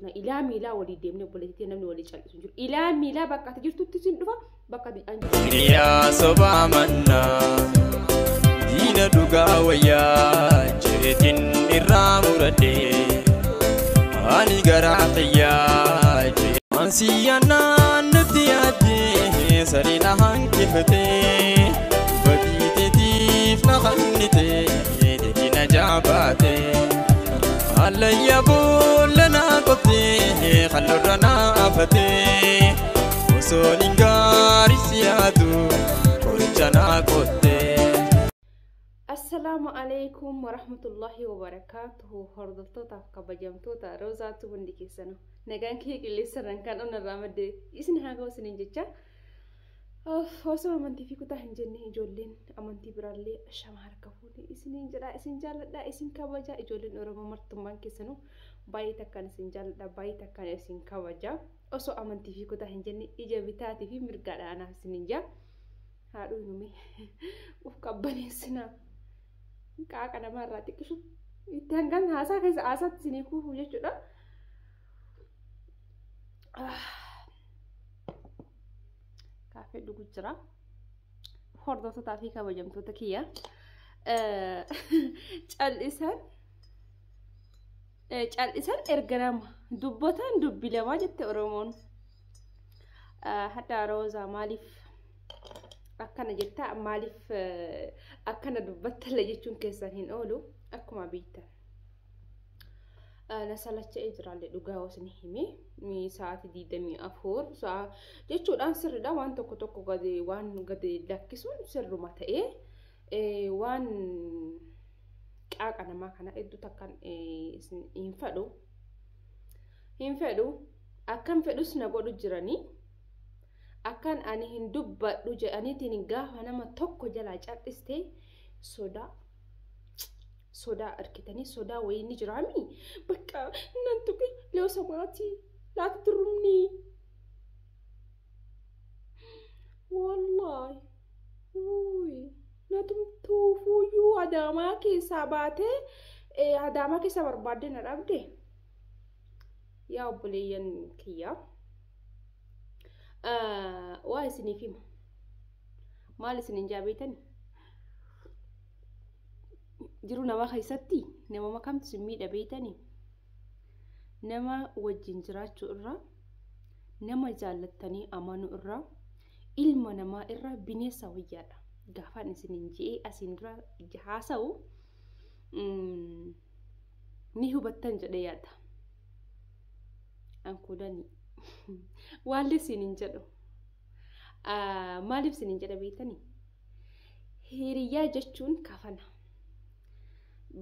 Dhufna ilaa miilaa walii deemnee obboleettii namni walii cal'isu hin jiru. Ilaa miilaa bakka ati jirtutti sin dhufa bakka ati an Hiriyaa sobaa mannaa diina dhugaa wayyaa jeetiin irraa muradhee ani garaa xiyyaa jee. Ansiyyannaan nutti yaaddee sariina hanqifatee badiiteetiif na kannitee deedina jaabaatee hallayya boolla naa qottee hallorra naa afatee osoon hin gaarii si yaadu qoricha naa qottee. Assalaamu alaikum warahmatullahi wabarakaatuhu. Hordoftootaaf kabajamtoota Roozaatu hundi keessanuu nagaan kiyya qilleensarraan kan onnarraa madde isin haa ga'u isiniin jecha. Osoo amantii fi kutaa hin jenne ijoolleen amantii biraallee shama harka fuune isiniin jedha. Isin jaalladha, isin kabaja. Ijoolleen Oromoo martummaan keessanuu baay'ee takkaan isin jaalladha, baay'ee takkaan isin kabaja. Osoo amantii fi kutaa hin jenne ija bitaatii fi mirgaadha anaaf isiniin jaa. Haadhuu hinume uf qabbaneessinaa. Qaaqa namaarraa xiqqishu itti hangan haasaa keessa haasaatti isinii kuufu jechuudha. Kaafee dhugu jira. Hordoftootaa fi kabajamtoota kiyya. Cal'isan cal'isan erga nama dubbatan dubbi lamaa jette Oromoon. Hadha Roozaa maaliif akkana jettaa, maaliif akkana dubbattale jechuun keessan hin oolu. Akkuma beektan na salacha'ee jiraallee dhugaa osoo hime sa'aatii 24 sa'a jechuudhaan sirriidha. Waan tokko tokko gadi waan gadi lakkisuun sirruma ta'ee waan qaaqa namaa kana hedduu takkaan hin fedhu, hin fedhu. Akkan fedhus na godhu jiranii akkan ani hin dubbadhu jedhaniitiin gaafa nama tokko jalaa cal'istee sodaa argitanii sodaa wayii ni jiraami. Bakka nan tuqe loo samaatii laata turumni wallaahi wuuyi na tumtuufuyyuu Adaamaa keessaa baatee Adaamaa keessa barbaadde na dhabde. Yaa obboleeyyan kiyyaa, waa isiniif hima. Maal isiniin jaa beeytani? Jiru nama keessatti nama kamtu isin miidha beeytani? Nama wajjin jiraachuu irraa, nama jaallattanii amanuu irraa, ilma namaa irra bineensa wayyaadha. Gaafaan isiniin je'ee asiin dura haasa'u ni hubattan jedhee yaada. Ankuulanii waalli isiniin jedhu maaliif isiniin jedha beeytani? Hiriyyaa jechuun kafana.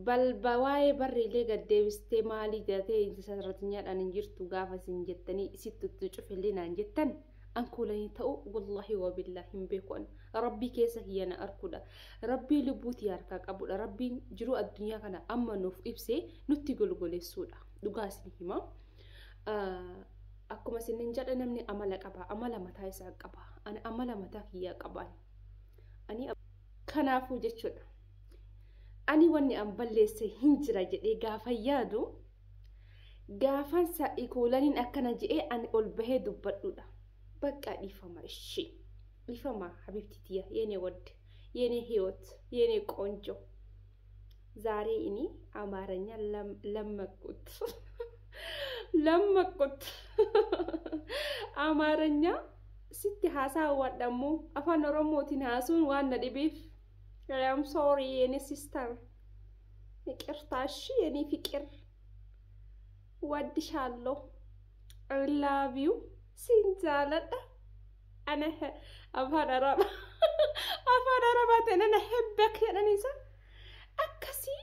Balba waa'ee barreellee gad deebistee maalii jedhatee sarratinyaadhaan hin jirtu gaafa isin jettanii isitti cufillee naan jettan ankuulanii ta'u wallaahi wabillaa hin beeku ani. Rabbii keessa kiyya na arguudha. Rabbii lubbuutii harkaa qabudha. Rabbiin jiruu addunyaa kana amma nuuf ibsee nutti golgoleessuudha. Dhugaa isin hima. Akkuma isinin jedha namni amala qaba. Amala mataa isaa qaba. Ani amala mataa kiyyaa qaba. Ani kanaafuu jechuudha. Ani wanni an balleesse hin jira jedhee gaafa yaadu gaafan sa'i kuulaniin akkana jedhee ani ol bahee dubbadhuudha. Bakka dhiifama ishee. Dhiifama habibti tiya የኔ ወድ የኔ ህይወት የኔ ቆንጆ። ዛሬ እኔ አማርኛ ለመኩት ለመኩት። አማርኛ sitti haasawwadhammoo afaan Oromootiin haasuun waan na dhibeef I am sorry የኔ sister, ይቅርታ እሺ የኔ ፍቅር፣ ወድሻለሁ፣ I love you, sin jaaladha. Ana afaan araba afaan arabaatiin ana hebbek jedhan isa akkasii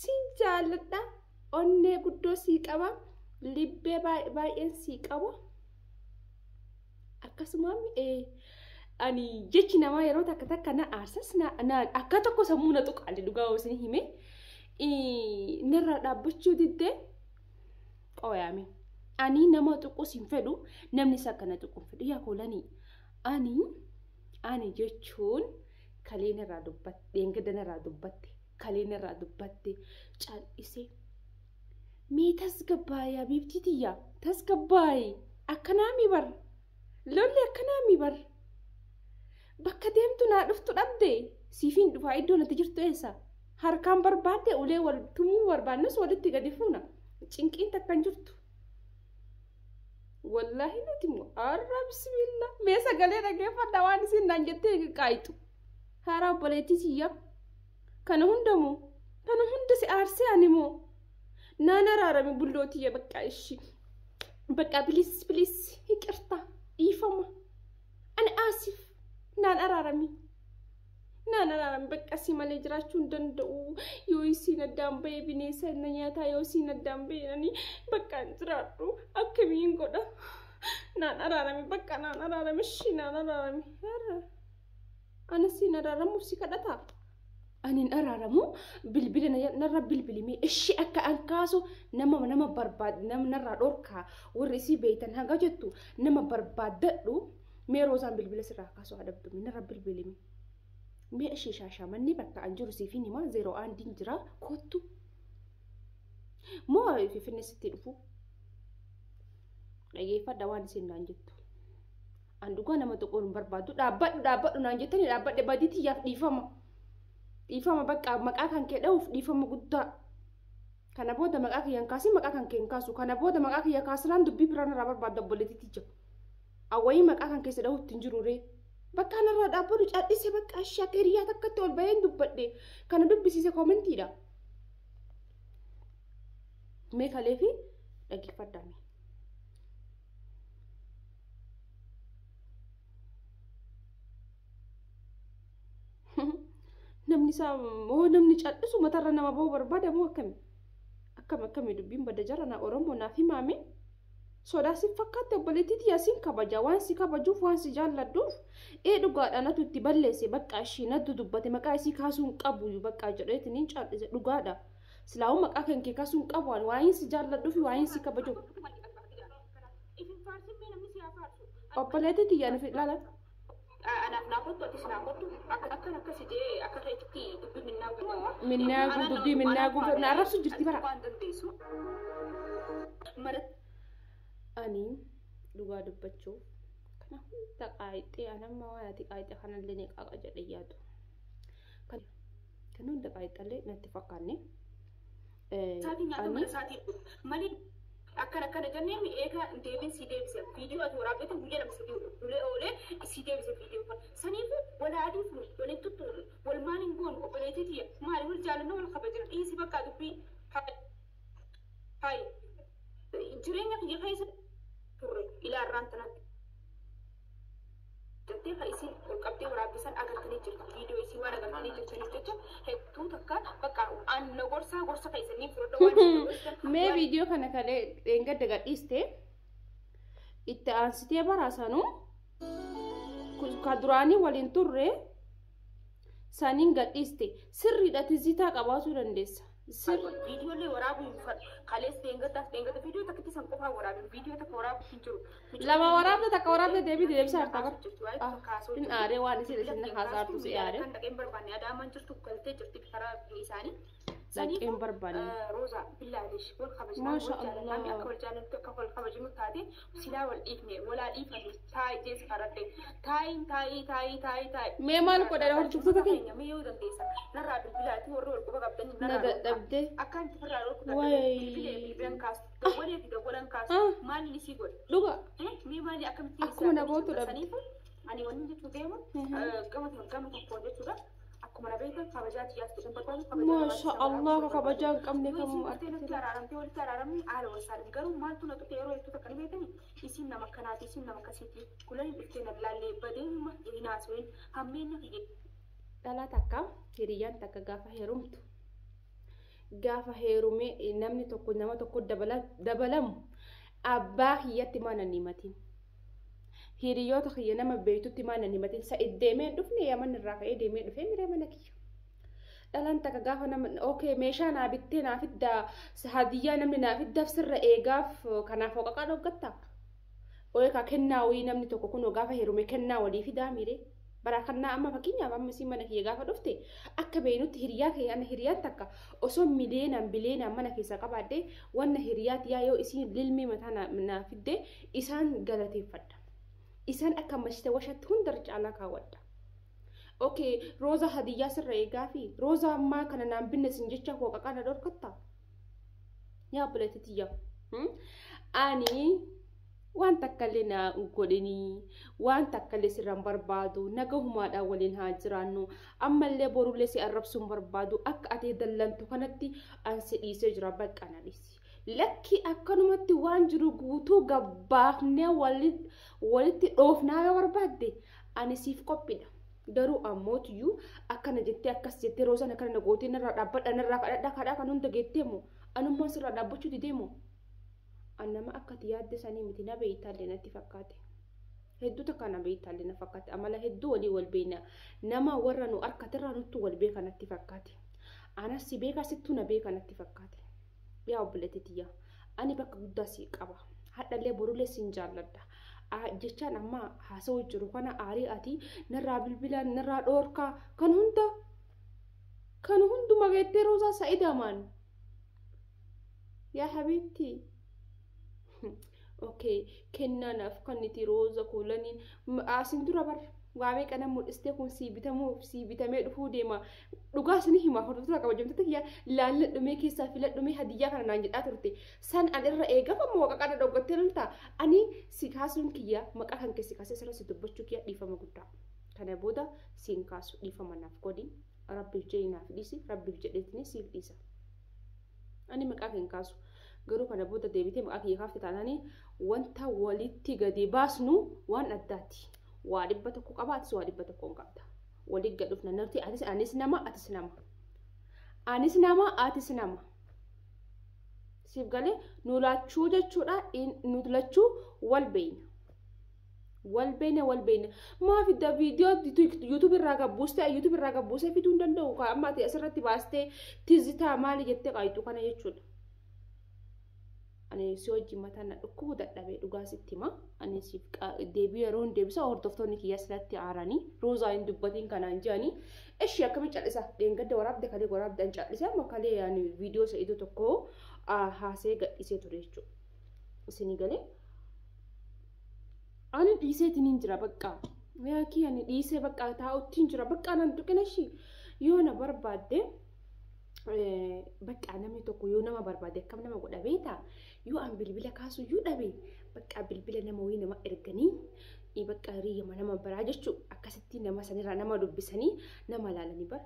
sin jaaladha, onnee guddoo sii qaba, libbee baay'een sii qaba. Akkasuma ani jechi namaa yeroo takka takka na aarsas na akka tokko sammuu na tuqaalle dhugaa isin hime narraa dhaabbachuu diddee qoyaame. Ani nama tuqus hin fedhu, namni isa akkana tuqu hin fedhu. Yaa koolanii ani jechuun kaleen irraa dubbatte, dheengadda irraa dubbatte, kaleen irraa dubbatte cal'isee Mee tasgabbaayi habiibtii tiyya tasgabbaayi akkanaami bar lolli akkanaami bar bakka deemtu naa dhuftu dhabde siifiin dhufaa iddoo natti jirtu eessa harkaan barbaadde ulee wal tumuu barbaannus walitti gadi fuuna cinqiin takka hin jirtu. Wallaahi nuti immoo arra bismillah mee sagalee dhageeffadha waan isin naan jettee qaayitu haaraa obboleettii tiyya kana hundamoo kana hunda si aarsee ani moo naan araarame bulloo tiyya bakka ishi bakka please please ይቅርታ dhiifama ani aasif naan araarami naan araarami bakka si malee jiraachuu hin danda'u yoo isiin addaan bahee bineensa na nyaataa yoo isiin addaan bahee ani bakka hin jiraadhu akkamiin godha naan araarami bakka naan araarami ishii naan araarami ana siin araaramuuf si kadhataa ani hin araaramu bilbila narra bilbilimee ishii akka an kaasu nama nama barbaad nama narraa dhorkaa warri isii beeytan hanga jettu nama barbaaddadhu mee roozaan bilbila sirraa kaasu adabdumi narra bilbilime mee ishii shaashamanni bakka an jiru siifin himaa 01 jira kottu moo finfinnee sitti dhufu dhageeffadha waan isin naan jettu an dhugaa nama tokkoon hin barbaaddu dhaabbadhu dhaabbadhu naan jettani dhaabbadhe badii tiyyaaf dhiifama. Dhiifama bakka maqaa kan kee dha'uuf dhiifama guddaa. Kana booda maqaa kiyya hin kaasin maqaa kan kee hin kaasu. Kana booda maqaa kiyya kaasnaan dubbii biraan irraa barbaadda obboleettiitti jira. Awwayii maqaa kan keessa dha'uutti hin jiru ree. Bakka kanarraa dhaabbadhu cal'ise bakka ishee akka hiriyaa takkatti ol baheen dubbadhe. Kana dubbisiise koomentiidha. Mee kalee fi dhaggeeffadhaa mee. Namni isaa hoo namni cal'isu matarra nama bahuu barbaada moo akkami? Akkam akkami dubbiin badda jara na Oromoo naaf himaame. Sodaa si fakkaatte obboleettii tiyya siin kabaja waan si kabajuuf waan si jaalladhuuf ee dhugaadha natu itti balleesse bakka ishii natu dubbate maqaa isii kaasuu hin qabu bakka jedheetiin hin cal'ise dhugaadha. Silaa'uu maqaa kan kee kaasuu hin qabu waan si jaalladhuuf waan si kabajuuf. Obboleettii tiyya nuuf ilaala. Anaaf naa kottu atis naa kottu akkan akkas jedhee akka keetitti dubbii minnaa guutuu. Minnaa guutuu dubbii minnaa guutuu na arrabsu jirti bara. Waan dandeessu. Ani dhugaa dubbachuuf kana hunda qaayixee anamma waan ati qaayixee kanallee ni qaaqa jedhee yaadu. Kan hunda qaayixallee natti fakkaanne. Isaatiin nyaata mana isaatiin malee akkana akkana jennee eega deebiin si deebise viidiyoo ati waraabdete guyyaa lama sadii ulee oolee si deebise viidiyoo kana. Saniifuu wal adii fuuni waliin tuttuuni wal maaliin goonu obboleettii tiyya maali wal jaalanna wal kabajna dhiisi bakka dubbii hayi jireenya kiyya keessa turre ilaarraan tanatti. Jettee kan isin ol qabdee waraabbisan agartanii jirtu viidiyoo isii waan agartanii jirtaniif jecha hedduu takka bakka anna gorsaa gorsa keessanii fudhadha waan isin gorsan. Mee viidiyoo kana kalee dheengadda gadhiiste itti aansitee baraasanuu ka duraanii waliin turre saniin gadhiiste sirriidha tizitaa qabaachuu dandeessa. Viidiyoolee waraabuu hin fadhu kalees dheengaddaaf dheengadda viidiyoo takkitti san qofaa waraabin viidiyoo takka waraabuu hin jiru. Lama waraabde takka waraabde deebii deebisa harta bara. Hin aaree waan isin isin haasaartu si aaree. Kan dhaqeen barbaanne adaamaan jirtu galtee jirti karaa biyya isaanii. Dhaqeen barbaanne. Rooza billaaleesh wal kabajnaa Maasha wal jaalannaa akka wal jaalattu akka wal kabajnu taate silaa wal dhiifne walaa dhiifne taa'ii jees karadhe taa'iin taa'ii taa'ii taa'ii taa'ii. Mee maal godha hordoftoota keenya? Mee yoo dandeessa narraa bilbilaati warri wal quba qabdanii Na narraa dadhabde. Akka itti firraa dhorku Wayi. bilbilee bilbilan kaastu dawwalee fi dawwalan kaastu maali isii godha. Dhuga. Mee maali akkamitti Akkuma namoota dhabde. Saniifu ani wanni jechuu deemu gama gama tokkoon jechuudha. Akkuma na beekan kabajaa tiyyaas jedhan barbaadu kabajaa Maasha Allah kabajaa hin qabne Yoo kamuu isin dhuftee nutti argite. araaramtee walitti araaramni haala wasaadha. Garuu maaltu na tuqe yeroo hedduu takka ni beekani isin nama akkanaati isin nama akkasiiti kulan dhuftee na laallee badeemuma hin haasawin hammeenna kiyya. Dhalaa takka hiriyyaan takka gaafa heerumtu gaafa heerumee namni tokko nama tokko dabalamu abbaa kiyyatti maa nan himatin. Hiriyoota kiyya nama beektutti maa nan himatin. Sa'id deemee dhufne yaman irraa ka'ee deemee dhufee miree mana kiyya. Dhalaan takka gaafa nama okay meeshaa naa bittee naa fiddaa hadiyyaa namni naa fiddaaf sirra eegaaf kanaaf hoqaqaa dhoggatta. Ooyee kennaa wayii namni tokko kunoo gaafa heerume kennaa walii fidaa miree. Barakannaa amma fakkeenyaaf amma isiin mana kiyya gaafa dhufte akka beeynutti hiriyaa kiyya ana hiriyaan takka osoo miliyeenaan biliyeenaan mana keessa qabaadhe wanna hiriyaa tiyyaa yoo isiin lilmee mataa naa fidde isaan galateeffadha. Isaan akka mashita washatti hundarra caalaa kaawwadha. Okay, Rooza hadiyyaa sirra eegaa fi Rooza ammaa kana naan binne sin jecha hooqaqaa na dhorkatta. Yaa obboleettii tiyya. Ani waan takkallee na godhinii, waan takkallee sirra hin barbaadu, nagahumaadhaan waliin haa jiraannu, ammallee borullee si arrabsuu hin barbaadu, akka ati dallantu kanatti an si dhiisee jira bakka na dhiisi. Lakki akkanumatti waan jiru guutuu gabbaafnee walitti dhoofnaa yoo barbaadde ani siif qophiidha. Garuu ammootiyyuu akkana jettee akkas jettee Roozaan akkana na gootee narraa dhaabbadha narraa kadhadha kadhaa kan hunda geettee moo anummaan sirraa dhaabbachuu didee moo? An nama akka ati yaadde sanii miti na beeytaallee natti fakkaate. Hedduu takka na beeytaallee na fakkaate. Amala hedduu walii wal beeyna. Nama warra nu harkatirraa nuttu wal beeka natti fakkaate. Anas si beeka sittuu na beeka natti fakkaate. Yaa obboleettii tiyya ani bakka guddaa si qaba. Hadhallee borullee sin jaalladha. Jechaan amma haasawuu jiru kana aarii ati narraa bilbilaan narraa dhoorkaa kan hunda kan hunduma geettee Roozaa Sa'idamaan. Yaa habiibtii. Okay, kennaa naaf kenniti Rooza kuulaniin asin dura bar waa meeqa nan mul'istee kun sii bitamuuf sii bitamee dhufuu deema. Dhugaa isin hima hordoftoota kabajamtoota kiyya laalladhumee keessaa filadhumee hadiyyaa kana naan jedhaa turte. San an irra eegafamu waaqa kana dhoggottee lolta. Ani si kaasuun kiyya maqaa kan keessi kaasee sirra si dubbachuu kiyya dhiifama guddaa. Kana booda siin kaasu dhiifama naaf godhi. Rabbiif jedhii naaf dhiisi. Rabbiif jedheetini siif dhiisa. Ani maqaa kee hin kaasu. Garuu kana booda deebitee maqaa kiyya kaafte taanaanii wanta walitti gadi baasnu waan addaati. Waa 100 qaba atis waa 100 hin qabda. Walii gad dhufna nuti atis anis nama atis nama. Anis nama atis nama. Siif galee nu lachuu jechuudha nu lachuu wal beeyna. Wal beeyna wal beeyna. Maaf idda viidiyoo YouTube irraa gabbuustee YouTube irraa gabbuusee fiduu hin danda'u. Amma ati asirratti baastee tizitaa maali jettee qaayitu kana jechuudha. Ani si wajjin mataa na dhukkubuu dadhabee dhugaa sitti hima. Ani siif deebii yeroo hin deebisa hordoftoonni kiyya silatti aaranii Roozaa hin dubbatiin kanaan jedhanii. Ishii akkamiin callisa dheengadda waraabde kalee waraabde an callise amma kalee ani viidiyoo Sa'idoo tokko haasee gadhiisee ture jechuudha. Isinii galee. Ani dhiiseetiin hin jira bakka. Yaakii ani dhiisee bakka taa'utti hin jira bakka nan tuqina ishii yoo na barbaadde. Bakka namni tokko yoo nama barbaade akkam nama godha beektaa? Yoo an bilbila kaasu iyyuu dhabe bakka bilbila nama wayii nama erganii bakka hiriyyama nama biraa jechuu akkasitti nama sanirraa nama dubbisanii nama laalanii bar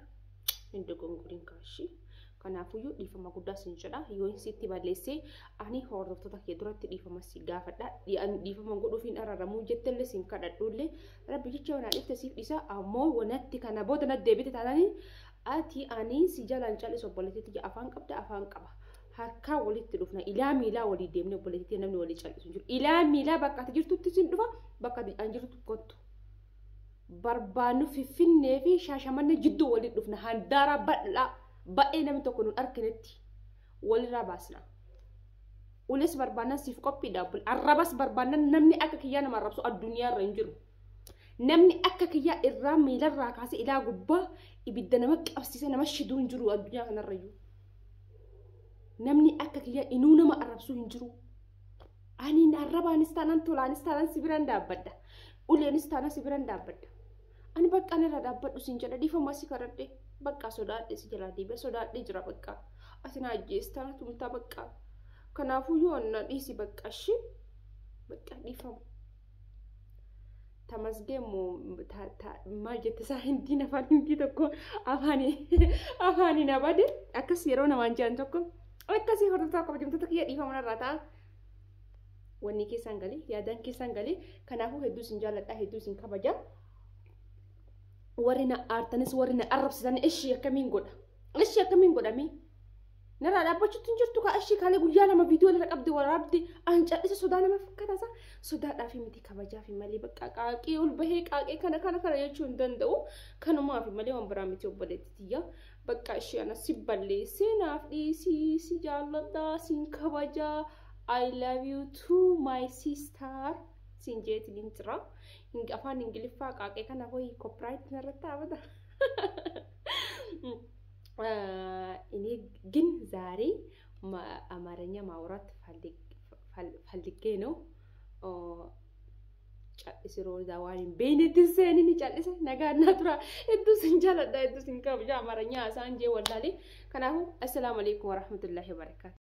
hin dogongoriin kaashii. Kanaafuyyuu dhiifama guddaa sin jedha. Yoo sitti balleessee ani hordoftoota kee duratti dhiifama si gaafadha. Dhiifama godhuuf hin araaramuu jettellee sin kadhadhullee rabbi jecha wanaa dhifte siif dhiisa ammoo wanatti kana booda natti deebite taananii ati ani si jalaan callisu obboleettii afaan qabda afaan qaba. Harkaa walitti dhufna ilaa miilaa walii deemne obboleettii namni walii callisu hin jiru. Ilaa miilaa bakka ati jirtutti sin dhufa bakka ati an jirtutti kottu. Barbaannu Finfinnee fi Shaashamannee jidduu walitti dhufna handaara bal'aa baay'ee namni tokko nun arginetti walirraa baasna. Ules barbaannan siif qophiidha. Arrabas barbaannan namni akka kiyyaa nama arrabsu addunyaarra hin jiru. Namni akka kiyyaa irraa miilarraa kaasee ilaa gubbaa ibidda nama qabsiisee nama shiduu hin jiru addunyaa kanarrayyuu. Namni akka kiyyaa inuu nama arrabsuu hin jiru. Ani arrabaanis taanaan tolaanis taanaan si biraan dhaabbadha. Uleenis taanaan si biraan dhaabbadha. Ani bakka ani irra dhaabbadhu siin jedha dhiifama si kadhadhe bakka sodaadhe si jalaa deebi'a sodaadhe jira bakka. Ati na ajjeestaa na tumtaa bakka. Kanaafuu yoo na dhiisi bakka ishee bakka dhiifama. Tamasgeen moo maal jette isaa hindiin afaan hindii tokko afaanii na bade akkas yeroo namaan jedhan tokko akkasii hordoftoota kabajamtoota kiyya dhiifama narraa ta'a. Wanni keessaan galee yaadaan keessaan galee kanaafuu hedduu isin jaalladha hedduu isin kabaja. Warri na aartanis warri na arrabsitan ishii akkamiin godha ishii akkamiin godhamee narraa dhaabbachuutti hin jirtu kaa ishii kaalee guyyaa lama viidiyoo irra qabdi waraabdi an cal'isa sodaa nama fakkaata isaa sodaadhaaf miti kabajaaf malee bakka qaaqee ol bahee qaaqee kana kana kana jechuu hin danda'u kanumaaf malee waan biraa miti obboleetti tiyya bakka ishii ana si balleessee naaf dhiisii si jaalladha siin kabajaa I love you too my sister Siin jeetiin jira. Afaan Ingiliffaa qaaqee kana hoyi copyright narratti dhaabata. እኔ ግን ዛሬ አማርኛ ማውራት ፈልጌ ነው። Cal'ise Roozaa waan hin beeknetti seenini cal'ise nagaa naa tura. Hedduu sin jaaladha, hedduu sin kabaja. Amaaranya isaan jee wallaalee. Kanaafuu assalaamu alaikum warahmatullahi wabarakaatu.